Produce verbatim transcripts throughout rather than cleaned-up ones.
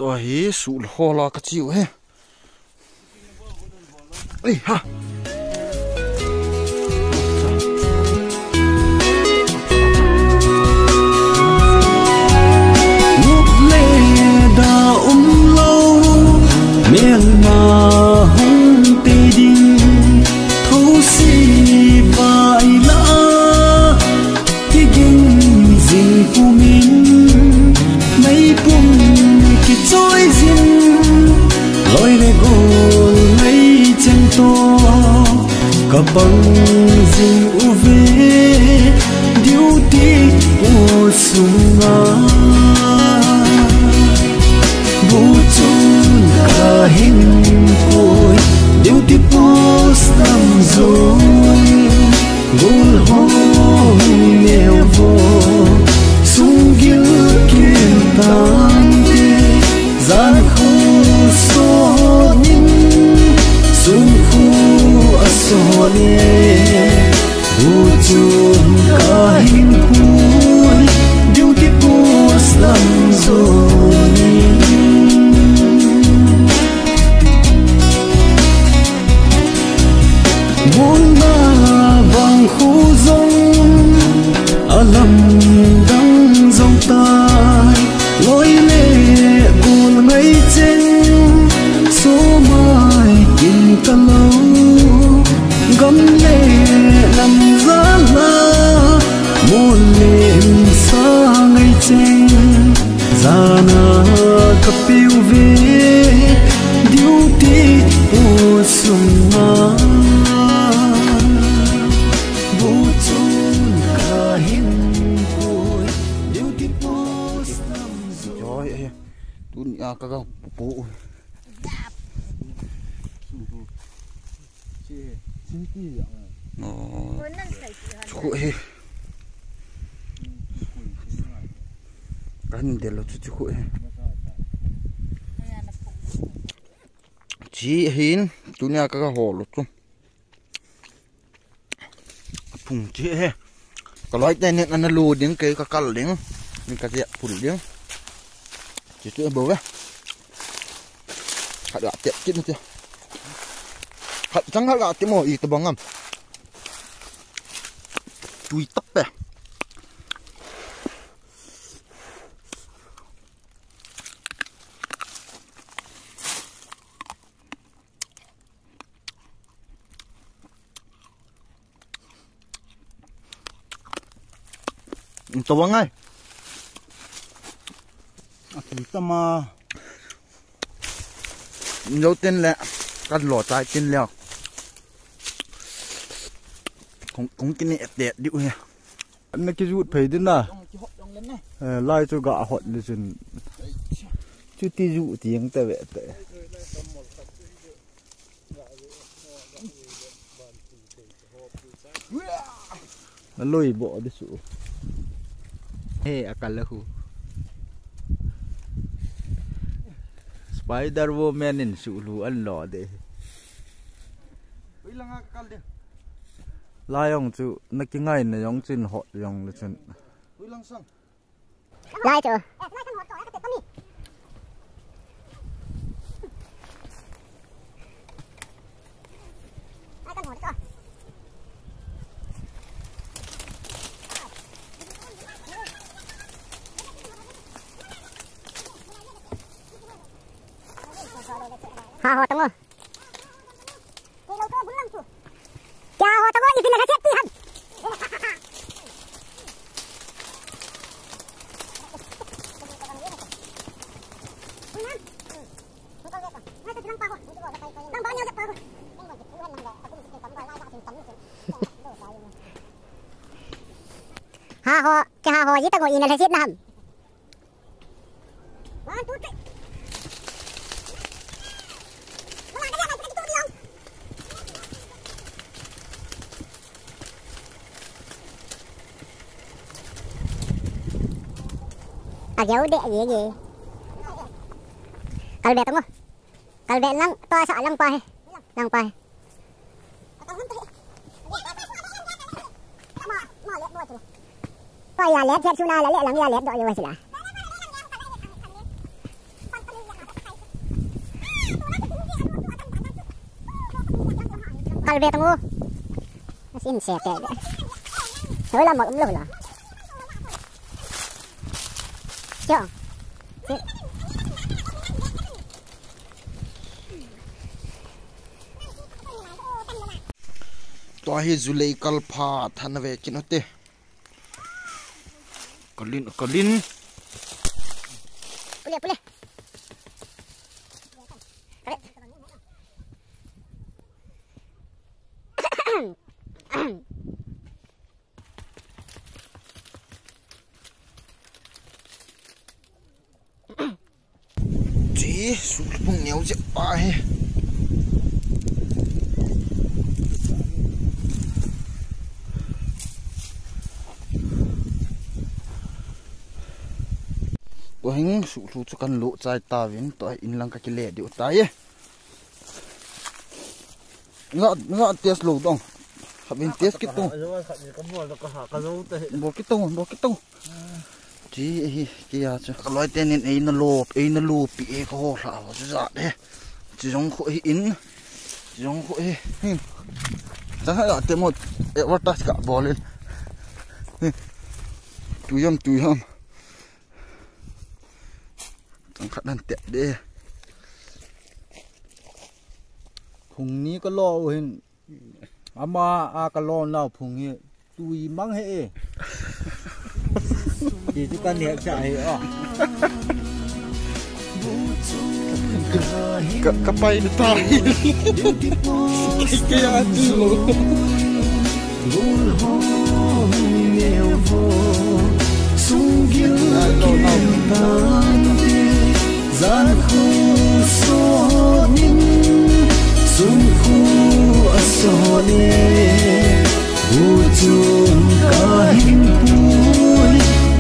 Tua hi sul hola ka chiu he. Ei ha. Nop le da umlou, melma hung te ding, those vai la. Kiging jing pumin, meipum kichoi jin, loi le gol lei cheng to, kapang jing uve, duty post sunga. Bu chun kahin koi, duty post lam jong. Gol hong neo vo, sunggil kin tante, jan khu sonin, sun khu asonin, bu chun kahin koi, duty post lam jonin. Munna vang khu jong, alamdang jong tai, loi le gol ngai cheng, somai kin talou, gam le nam jala, mol le sa ngai cheng. Jana kapiu ve, duty post sunga. Bu chun kahin koi, duty post lam jong. Joy, eh, tunia ka ga pu. City. Oh. Chu khu hi. Kan del lo chu, chu khu hi. Chi hin tunia ka ga hol lo chu. Phung chi hi. Ka loi te nin ana lu ding, kei ka kal ding. Ni ka je phul ding. Chi chu bo ve. Khat ga tep kit na tia. Khat chang khat ga tep mo i tabang am. Tui tap pe. Tawang ai. A tui tama. Zo tin le, kan lo chai tin le. Kong, kong kini et et diu he. Na kijut phei din na. Eh, lai chu ga hot le chun. Chuti ju tiang ta ve te. Na loi bo di su. He, a kal hu. Spider Woman in su lu an lo de. Ui, langa ka kal de. Lai jong chu na kingai na jong chin hot jong le chun. Ui, lang sang. Lai chu. Ha, ho, tang o. Kya ho tamo, ipi na kati ham. Ha ho, kya ha ho, ye tamo ina la sit na ham. One, two, three. Ageu de, ye, ye. Kalbe tamo. Kalbe lang, to sa lang pa he. Lang pa he. Pa ya let, suna la le lang ya let do yo sila. Al be tang u. Asin se te. Hoi la mak um lo la. Kyo. Tua hi julei kal pha than ve kin u te. Kalin, kalin. Pule, pule. Chi, suklu phung neo jep pa hi. Tua hin suklu chu kan lo chai tauvin, tua in lang ka kile diu tai. Nga, nga test lo dong. Khat vin test kit tu. Ka bol, ka ha, ka zo te. Bol kit tu, bol kit tu. Chi hi, kei a chu. Ka loi te nin eina lop, eina lopi e ka ho hla ho chu ja de. Chi jong khu hi in. Chi jong khu hi. Hmm. Chang ha te mo advertise ka bol in. Hmm. Tu yam, tu yam. Chang khat nan te de. Hung ni ka lo hin. Ama a ka lo nau phung hi tui mang he e. Ti chu ka neh cha he a. Ka, ka pai na ta hi. Ke a ti lo. Sunggil a lo nau. Zan khu sonin, sun khu a sonin, bu chun ka hin pui,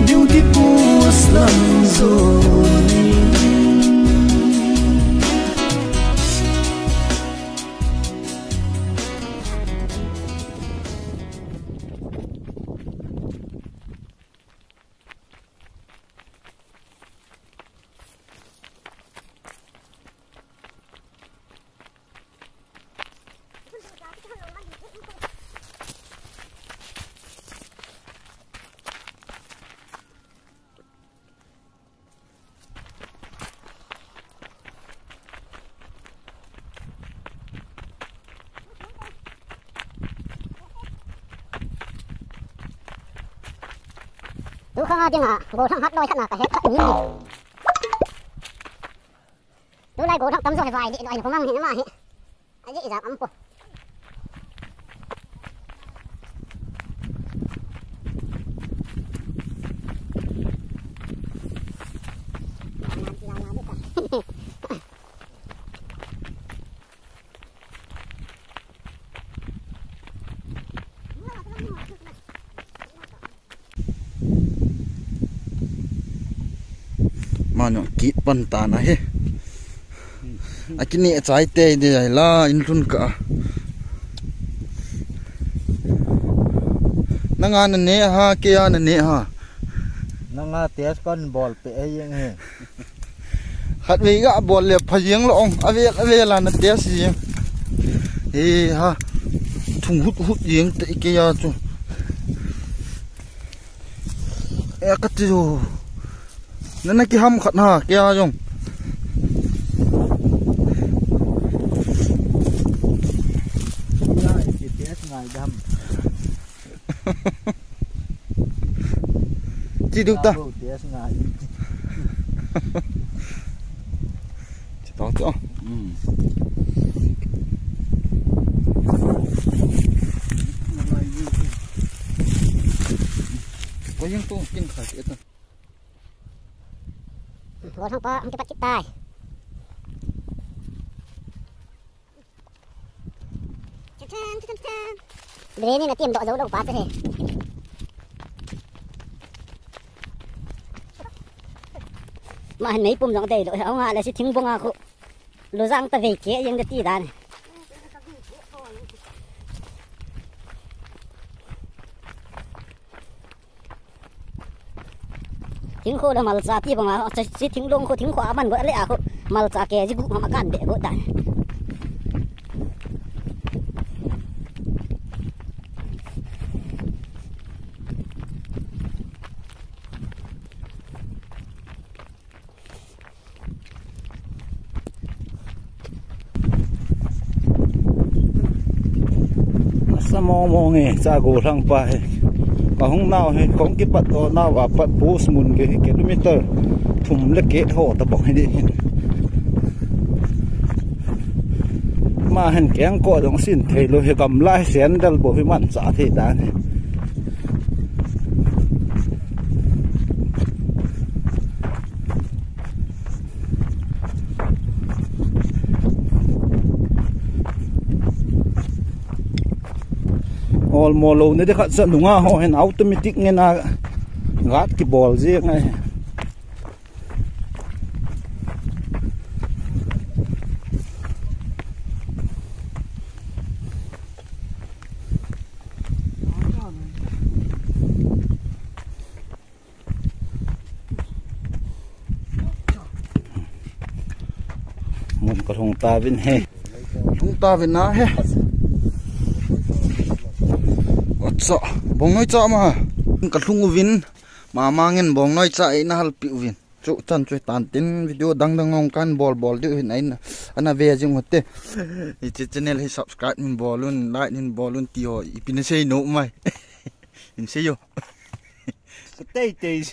duty post lam zonin. Tu khang a ding a, gollhang hat loi khat na ka het khat ni. Tulai gollhang tamjo he vai di, loi ni khumang hi ma hi. Aji ijam am po. Manu kit pan ta na he. A kini a chai te de ai la in lhun ka. Nanga na ne ha, kei a na ne ha. Nanga test kan bol pe e yeng he. Khatvei ga bol le pha jeng lo ong. Avel, avel a na test jeng. He ha. Thung hut hut jeng te kei a chu. E ka ti chu. Na na kiham khat na, kei a jong. Kei a, kei test ngai dam. Ti duk ta. Kei a, test ngai. Ti tong ti ong. Hmm. Ko yang tu kin kha ti ta. Gollhang pa, hung kipat kit tai. Cham, cham, cham, cham. Bre ni na tim doh jou lou pa chu he. Ma han meipum jong dei lou, hung a le si thing bung a khu. Lu jang ta vei ke jeng de ti dan. Thingkho le malcha ti banga, chi, chi thinglong kho, thingkho aman got le a kho, malcha ke ji gu ma kan be got dan. Mong mong e, cha go lang pa he. Ka hung nau he, kong kipat to nau a pat post mun ke he kilometer thum le ke ho ta bok he di hin. Ma hen keng ko dong sin thei lo he, kam lai sandal bo he man cha thei ta ne. Ol mo lo ne de khat sa nunga ho hen automatic nge na gat kibol je ngai. Mun ka lhung ta vin he. Lhung ta vin a he. Acha, bong noi cha ma. Ka lhung uvin. Mama ngen bong noi cha ei na halpi uvin. Chu chan chu tan tin video dang dang ong kan bol bol diu hin ain ana ve jing hote. Hiche channel hi subscribe min bol un, like min bol un ti ho ipi na sei nom mai. In sei yo. Ka tei tei.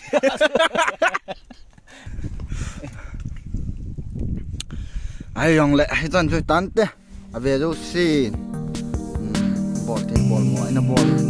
Ai yong le, hichan chu tan te. Ave jo sin. Hmm, bol te bol mo, ina bol.